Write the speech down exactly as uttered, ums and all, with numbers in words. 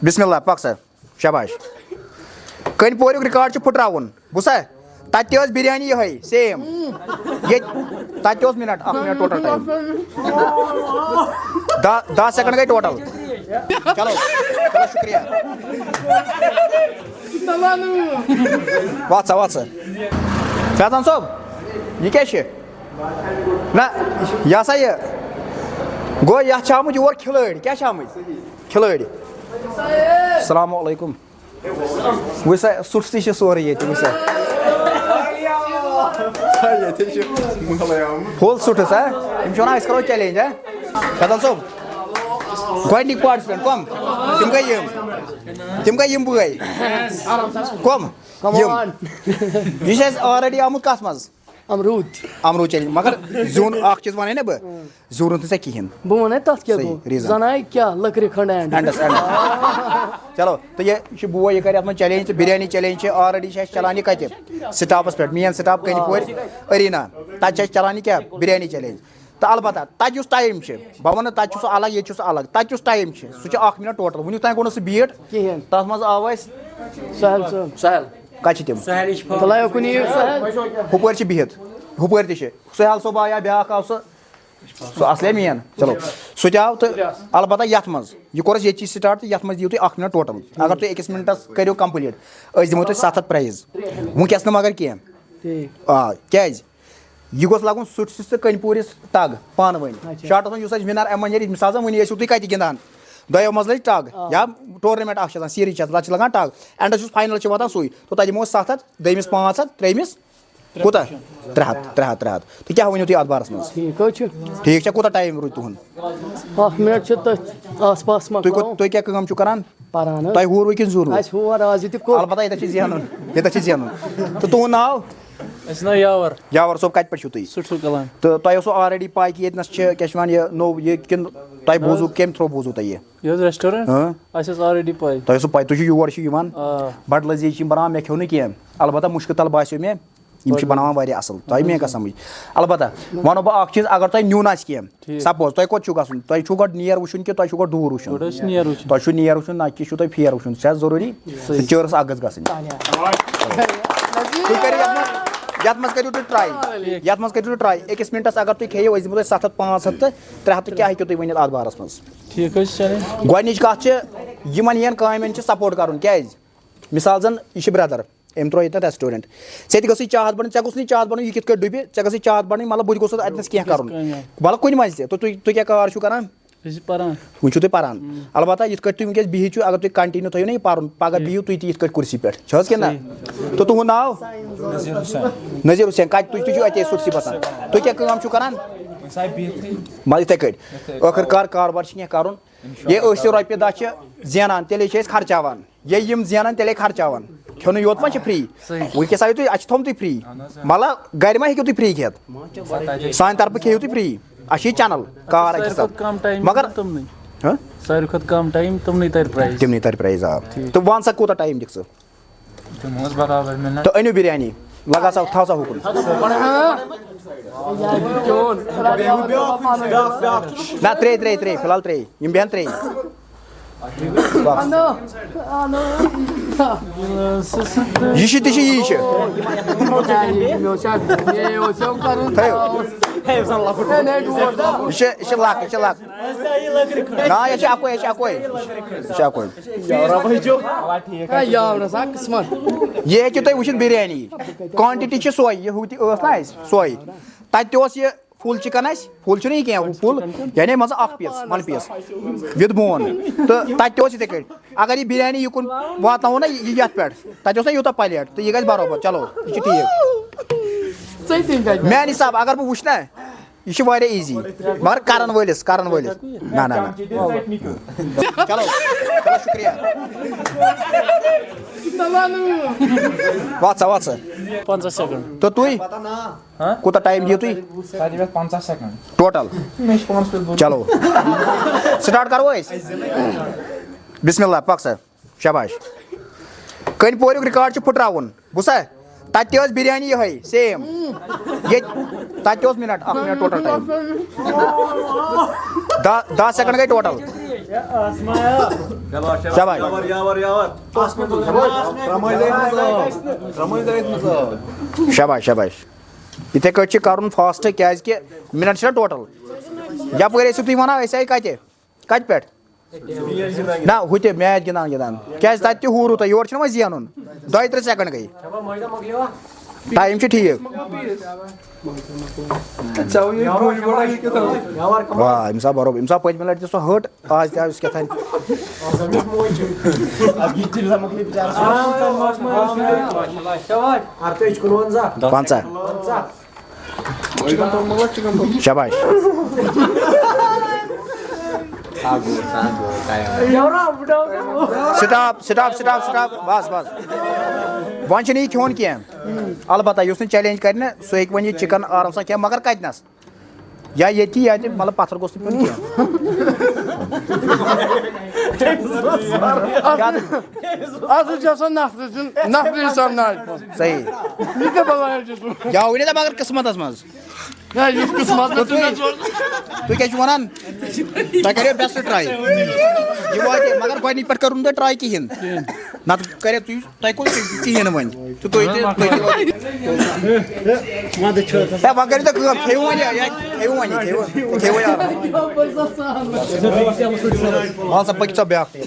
بسم اللہ، پک سا۔ شاباش۔ کٔنۍ پوریُک ریکارڈ چھُ پھٕٹراوُن۔ بوٗزتھا؟ تَتہِ تہِ ٲس بِریانی یِہوٚے، سیم۔ ییٚتہِ، تَتہِ تہِ اوس منٹ، اکھ منٹ ٹوٹل ٹایم۔ دَہ، دَہ سیکنڈ گٔے ٹوٹل۔ چلو، چلو، شُکریہ۔ وَتھ سا، وَتھ سا۔ فیضان صٲب، یہِ کیٛاہ چھِ؟ نہ، یہِ ہسا یہِ۔ گوٚو، یَتھ چھِ آمٕتۍ یور کھلٲڑۍ۔ کیٛاہ چھِ آمٕتۍ؟ کھلٲڑۍ۔ السلام علیکم۔ وٕچھ سا، سُٹھ تہِ چھِ سورُے ییٚتہِ، وٕچھ سا۔ ییٚتہِ چھِ مۄغلٕے آمُت۔ فُل سُٹھس، ہا؟ یِم چھِ وَنان، أسۍ کَرو چیلنج، ہا؟ فیضان صٲب، گۄڈٕنِکۍ پارٹسپینٹ کَم؟ تِم گٔے یِم۔ تِم گٔے یِم بٲے۔ کَم؟ یِم۔ یہِ چھُ اَسہِ already آمُت کَتھ منٛز؟ امروٗد۔ امروٗد چیلنج۔ مگر زیُن اَکھ چیٖز وَنَے نہ بہٕ، زیوٗرُن تہٕ ژےٚ کِہیٖنۍ۔ بہٕ وَنَے تَتھ کیٛاہ صحیح گوٚو؟ Reason۔ زَناے کیٛاہ لٔکرِ کھٔنٛڈ اینڈ۔ Ends, ends. چلو، تہٕ یہِ، یہِ چھُ بوے، یہِ کَرِ اَتھ منٛز چیلنج، تہٕ بِریانی چیلنج چھِ already چھِ اَسہِ چَلان یہِ کَتہِ؟ سٹاپَس پٮ۪ٹھ، مین سٹاپ کٔنہِ پورِ ارینا۔ تَتہِ چھِ اَسہِ چَلان یہِ کیٛاہ؟ بِریانی چیلنج۔ تہٕ البتہ تَتہِ یُس ٹایم چھِ، بہٕ وَنہٕ تَتہِ چھُ سُہ الگ، ییٚتہِ چھُ سُہ الگ۔ تَتہِ یُس ٹایم چھِ، سُہ چھُ اَکھ مِنَٹ ٹوٹل۔ وٕنیُک تام گوٚو نہٕ سُہ بیٖٹ۔ کِہیٖنۍ۔ تَتھ منٛز آو اَسہِ سہل صٲب۔ سہل۔ کَتہِ چھِ تِم؟ سہل چھِ پھٲ- تَلہ، یوکُن یِیِو سہل۔ ہُپٲرۍ چھِ بِہِتھ، ہُپٲرۍ تہِ چھِ۔ سہل صٲب آو یا بیٛاکھ آو سُہ، سُہ اَصلے مین۔ چلو، سُہ تہِ آو۔ تہٕ البتہ یَتھ منٛز، یہِ کوٚر اَسہِ ییٚتھی سٹاٹ، تہٕ یَتھ منٛز دِیِو تُہۍ اَکھ مِنَٹ ٹوٹل۔ اگر تُہۍ أکِس مِنٹَس کٔرِو کمپلیٖٹ، أسۍ دِمو تۄہہِ ستھ ہَتھ پرٛایز۔ وٕنکیٚس نہٕ مگر کینٛہہ۔ ٹھیٖک۔ آ، کیٛازِ؟ یہِ گوٚژھ لَگُن سُٹھسِس تہٕ کٔنۍ پوٗرِس ٹگ پانہٕ ؤنۍ۔ اچھا۔ شاٹَس منٛز یُس اَسہِ وِنَر اَمہِ وَنہِ نیرِ، مِثال زَن وٕنی ٲسِو تُہۍ کَتہِ گِنٛدان؟ دۄیو منٛز لٔج ٹگ۔ آ۔ یا ٹورنامٮ۪نٛٹ اَکھ چھِ آسان، سیٖریٖز چھِ آسان، تَتھ چھِ لَگان ٹگ۔ اینڈَس یُس فاینَل چھِ واتان سُے۔ تو تَتہِ دِمو أسۍ ستھ ہَتھ، دوٚیمِس پانٛژھ ہَتھ، ترٛیٚیِمِس کوٗتاہ؟ ترٛےٚ ہَتھ، ترٛےٚ ہَتھ، ترٛےٚ ہَتھ۔ تہٕ کیٛاہ ؤنِو تُہۍ اَتھ بارَس منٛز؟ ٹھیٖک حظ چھُ۔ ٹھیٖک چھا، کوٗتاہ ٹایم روٗد تُہُنٛد؟ اَکھ مِنَٹ چھُ تٔتھۍ آس پاس ما تُہۍ کوٚت، کَرو؟ تُہۍ کیٛاہ کٲم چھُو کَران؟ پَران حظ۔ تۄہہِ ہوٗروٕ کِنہٕ زوٗروٕ؟ اَسہِ ہور آز یہِ تہِ کوٚر۔ البتہ ییٚتٮ۪تھ چھِ زینُن، ییٚتٮ۪تھ چھِ زینُن۔ تہٕ تُہُنٛد ناو؟ اَسہِ چھُ ناو یاور۔ یاور صٲب، کَتہِ پٮ۪ٹھ چھِو تُہۍ؟ سُٹھوٗ کلان۔ تہٕ تۄہہِ اوسوٕ already پَے کہِ ییٚتہِ نَس چھِ، کیٛاہ چھِ وَنان، یہِ نوٚو یہِ کِنہٕ تۄہہِ نہ حظ۔ بوٗزوٕ، کَمہِ through بوٗزوٕ تۄہہِ یہِ؟ یہِ حظ restaurant؟ ہاں۔ اَسہِ ٲس already پَے۔ تۄہہِ اوسوٕ پَے، تُہۍ چھِو یور چھِو یِوان۔ آ۔ بَڑٕ لٔزیٖز چھِ یِم بَناوان، مےٚ کھیوٚو نہٕ کینٛہہ۔ البتہ مُشکِل تَل باسیو مےٚ۔ یِم چھِ بَناوان واریاہ اَصٕل، تۄہہِ مےٚ کَتھ سَمٕجھ۔ البتہ وَنو بہٕ اَکھ چیٖز، اگر تۄہہِ نیُن آسہِ کینٛہہ، ٹھیٖک۔ Suppose تۄہہِ کوٚت چھُو گژھُن؟ تۄہہِ چھُو گۄڈٕ نیر وٕچھُن کہِ تۄہہِ چھُو گۄڈٕ دوٗر وٕچھُن؟ گۄڈٕ حظ چھُ نیر وٕچھُن۔ تۄہہِ چھُو نیر وٕچھُن، نہ کہِ چھُو تۄہہِ پھیر وٕچھُن، چھُ حظ ضروٗری؟ صحیح۔ تہٕ چٲرٕس اَکھ گٔژھ گژھٕنۍ۔ تُہۍ کٔرِو یَتھ منٛز، یَتھ منٛز کٔرِو تُہۍ try۔ یَتھ منٛز کٔرِو تُہۍ try۔ أکِس مِنٹَس اگر تُہۍ کھیٚیِو، أسۍ دِمو تۄہہِ ستھ ہَتھ، پانٛژھ ہَتھ تہٕ ترٛےٚ ہَتھ تہٕ کیٛاہ ہیٚکِو تُہۍ ؤنِتھ اَتھ بارَس منٛز؟ ٹھیٖک حظ چھُ، چلیں۔ گۄڈٕنِچ کَتھ چھِ، یِمَن یِن کامٮ۪ن چھِ support کَرُن۔ کیٛازِ؟ مِثال زَن یہِ چھِ brother، أمۍ ترٛوو ییٚتٮ۪ن restaurant۔ ژےٚ تہِ گٔژھٕے چاہت بَڑٕنۍ، ژےٚ گوٚژھ نہٕ چاہت بَڑُن، یہِ کِتھ کٲٹھۍ ڈُبہِ، ژےٚ گٔژھٕے چاہت بَڑٕنۍ، مطلب، بہٕ تہِ گوٚژھُس اَتہِ نَس کینٛہہ کَرُن۔ کٲنٛسہِ۔ مطلب، کُنہِ منٛز تہِ۔ تہٕ تُہۍ، تُہۍ کیٛاہ کار چھُو کَران؟ أسۍ چھِ پَران۔ وٕنۍ چھُو تُہۍ پَران۔ البتہ یِتھ کٲٹھۍ تُہۍ وٕنکیٚس بِہِتھ چھِو، اگر تُہۍ continue تھٲیِو نہ یہِ پَرُن، پَگاہ بِہِو تُہۍ تہِ یِتھ کٲٹھۍ کُرسی پٮ۪ٹھ۔ چھِ حظ کِنہٕ نہ؟ صحیح۔ تہٕ تُہُنٛد ناو؟ نذیٖر حُسین۔ نذیٖر حُسین، کَتہِ، تُہۍ، تُہۍ چھِو اَتے سُٹھسٕے بَسان۔ تُہۍ کیٛاہ کٲم چھِو کَران؟ مطلب، یِتھَے کٲٹھۍ۔ ٲخٕر کار کاربار چھِ کینٛہہ کَرُن۔ یے أسۍ تہِ رۄپیہِ دَہ چھِ زینان، تیٚلے چھِ أسۍ خرچاوان۔ یے یِم زینان، تیٚلے خرچاوان۔ کھیوٚنُے یوت ما چھِ free؟ صحیح۔ وٕنکیٚس آیِو تُہۍ، اَسہِ چھِ تھوٚمتُے free۔ اہن حظ، آ۔ مطلب، گرِ ما ہیٚکِو تُہۍ free کھٮ۪تھ؟ سانہِ طرفہٕ کھیٚیِو تُہۍ free۔ اَسہِ چھِ یہِ channel، کار ساروی اَکہِ کھۄتہٕ حساب۔ کم time مگر تِمنٕے۔ ہہ؟ ساروی کھۄتہٕ کم time تِمنٕے تَرِ prize۔ تِمنٕے تَرِ prize، آ۔ ٹھیٖک۔ تہٕ وَن سا، کوٗتاہ time دِکھ ژٕ؟ تِمو اوس برابر مِنٹ۔ تہٕ أنِو بِریانی، لگا سا، تھاو سا ہُکُن۔ نہ، ترٛے، ترٛے، ترٛے، فی الحال ترٛے۔ یِم بیٚہن ترٛے۔ یہِ چھِ تہِ چھِ، یی چھِ۔ تھٲیِو۔ یہِ چھِ، یہِ چھِ لَکٕٹۍ، یہِ چھِ لَکٕٹۍ۔ نہ، یہِ چھِ اَکوے، یہِ چھِ اَکوے۔ یہِ چھِ اَکوے۔ ہے، یاو نہ سا قٕسمت۔ یہِ ہیٚکِو تُہۍ وٕچھِتھ بِریانی۔ Quantity چھِ سۄے، یہِ ہُہ تہِ ٲس نہ اَسہِ سۄے۔ تَتہِ تہِ اوس یہِ full chicken اَسہِ، full چھُنہٕ یہِ کینٛہہ، full، یعنی مان ژٕ اَکھ piece، one piece with bone۔ تہٕ تَتہِ تہِ اوس یِتھَے کٲٹھۍ۔ اگر یہِ بِریانی یِکُن واتناوو نہ یہِ یَتھ پٮ۪ٹھ، تَتہِ اوس نہ یوٗتاہ plate، تہٕ یہِ گژھِ برابر۔ چلو، یہِ چھُ ٹھیٖک۔ ژٔے تٔمۍ کَتہِ؟ میٛانہِ حساب اگر بہٕ وٕچھِ نہ، یہِ چھِ واریاہ easy، مگر کرن وٲلِس، کرن وٲلِس۔ نہ، نہ، نہ۔ چلو، چلو، شُکریہ۔ واتھ سا، واتھ سا۔ پنٛژاہ second۔ تہٕ تُہۍ؟ ہاں؟ کوٗتاہ time دِیِو تُہۍ؟ تۄہہِ دِیِو اَتھ پنٛژاہ second۔ Total۔ مےٚ چھِ پانَس پٮ۪ٹھ بوٚرمُت۔ چلو۔ Start کرو أسۍ؟ بسم اللہ، پک سا۔ شاباش۔ کٔنۍ پوریُک record چھُ پھٕٹراوُن۔ بوٗزتھا؟ تَتہِ تہِ ٲس بِریانی یِہوٚے، same۔ ییٚتہِ، تَتہِ تہِ اوس مِنَٹ، اَکھ مِنَٹ total time۔ دَہ، دَہ second گٔے total۔ شاباش۔ شاباش۔ شاباش، شاباش۔ یِتھَے کٲٹھۍ چھِ کَرُن فاسٹ، کیٛازِکہِ مِنَٹ چھِنہ ٹوٹَل۔ یَپٲرۍ ٲسِو تُہۍ وَنان، أسۍ آیہِ کَتہِ؟ کَتہِ پٮ۪ٹھ؟ نہ، ہُہ تہِ میچ گِنٛدان گِنٛدان۔ کیٛازِ تَتہِ تہِ ہوٗرُو تۄہہِ، یورٕ چھُنہ وۄنۍ زینُن۔ دۄیہِ ترٛےٚ سٮ۪کنٛڈ گٔے۔ ٹایم چھُ ٹھیٖک۔ واہ، أمِس آو بَرو-، أمِس آو پٔتمہِ لَٹہِ تہِ سۄ ہٲٹ، آز تہِ آو أمِس کیٛاہ تام۔ پنٛژاہ۔ شاباش۔ Stop, stop, stop, stop. بس، بس۔ وۄنۍ چھُنہٕ یہِ کھیوٚن کینٛہہ۔ البتہ یُس نہٕ چیلنج کرِ نہ، سُہ ہیٚکہِ وۄنۍ یہِ چکن آرام سان کھٮ۪تھ، مگر کتہِ نس؟ یا ییٚتی، یا تہِ، مطلب، پتھر گوٚژھ نہٕ پیوٚن کینٛہہ۔ کیٛاہ دٔلیٖل؟ آز چھِ آسان نفرٕ سٕنٛد، نفرٕ حساب ناے پٲٹھۍ۔ صحیح۔ یہِ کیٛاہ بلایا چھُس بہٕ؟ یا ؤنِو تۄہہِ، مگر قٕسمتس منٛز۔ ہے، یُس قٕسمت تُہۍ، تُہۍ کیٛاہ چھِو وَنان؟ تۄہہِ کَریو بیسٹ ٹراے۔ یہِ واتہِ، مگر گۄڈٕنِکۍ پٮ۪ٹھ کٔرٕو نہٕ تۄہہِ ٹراے کِہیٖنۍ۔ نَتہٕ کَرے تُہۍ، تۄہہِ کوٚت کِہیٖنۍ نہٕ وۄنۍ۔ تہٕ تُہۍ تہِ، تُہۍ تہِ۔ ہے، وۄنۍ کٔرِو تُہۍ کٲم، کھیٚیِو وۄنۍ یہِ، یہِ کھیٚیِو وۄنۍ یہِ، کھیٚیِو، کھیٚیِو وۄنۍ یہِ آرام۔ وَل سا، پٔکِو سا بیٛاکھ۔